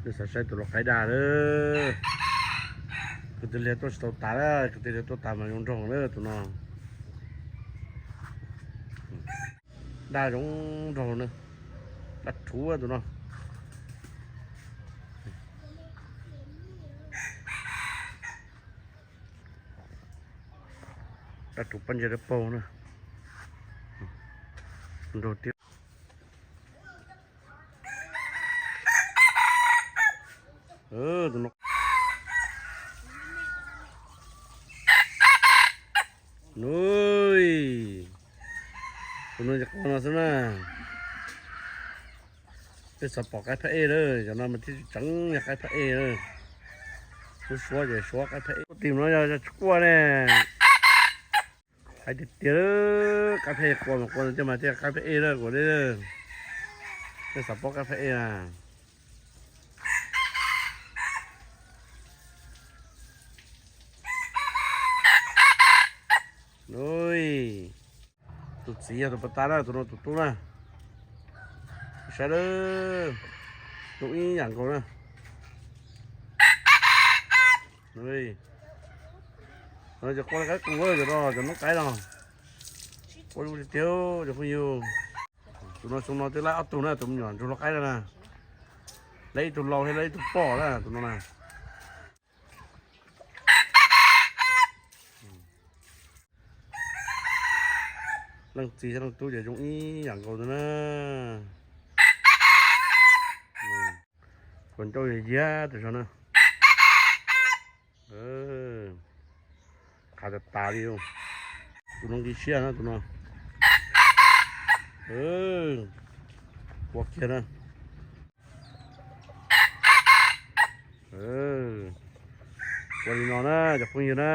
Nej xav saib tus lau qaib daj na, kwv tij liag tuaj tsis tau tas na, kwv tij liag tuaj tas mas zoo nraug na tus no. Daj zoo nraug na, daj rhuv tus no. Daj rhuv pab ntsia dawb paug na. Nraug tiag. Tus no, tus no ces qos no xwb na. Peb xav pom qaib phab ej lawm, cov no mas thiaj tseem yog qaib phab ej lawm. Lub suab ces suab qaib phab ej. Tim no yog tsis quaj ne. Qaib tiag tiag, qaib phab ej, quaj mas quaj tiag mas thiaj qaib phab ej lawm kuv li. Peb xav pom qaib phab ej na. Tus txiv yog tus puas tas na, tus no tus tub na. Saib lawm, zoo ib yam nkaus na. Cov quaj qaib qus, cov no cov noob qaib no. Quaj zoo tiag tiag cov phooj ywg. Tus no xyoo no twb laib ob tug na, tus me nyuam ntsuag lau qaib no na. Laib ib tug lau thiab laib ib tug poj na tus no na. Leej txiv thiab leej tub ces zoo ib yam nkaus ntag na. Kua ncauj yog yiab tam zog na. Qhav tas tas li. Tus no nqi siab na tus no. Ua kiag na. Ua li no na cov phooj ywg na.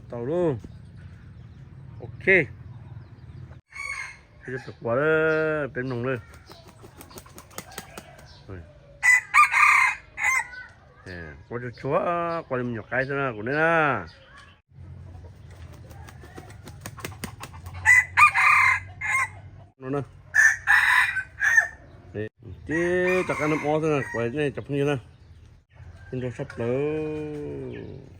Tau lauj. Ok. Peb cov pem quas, peb mloog lawm. Quaj tsuag tsuag, quaj li me nyuam qaib xwb na kuv ne na. No na. Tib cov qaib nab mob xwb na, kuv nej cov phooj ywg na. Nrog sab plaws.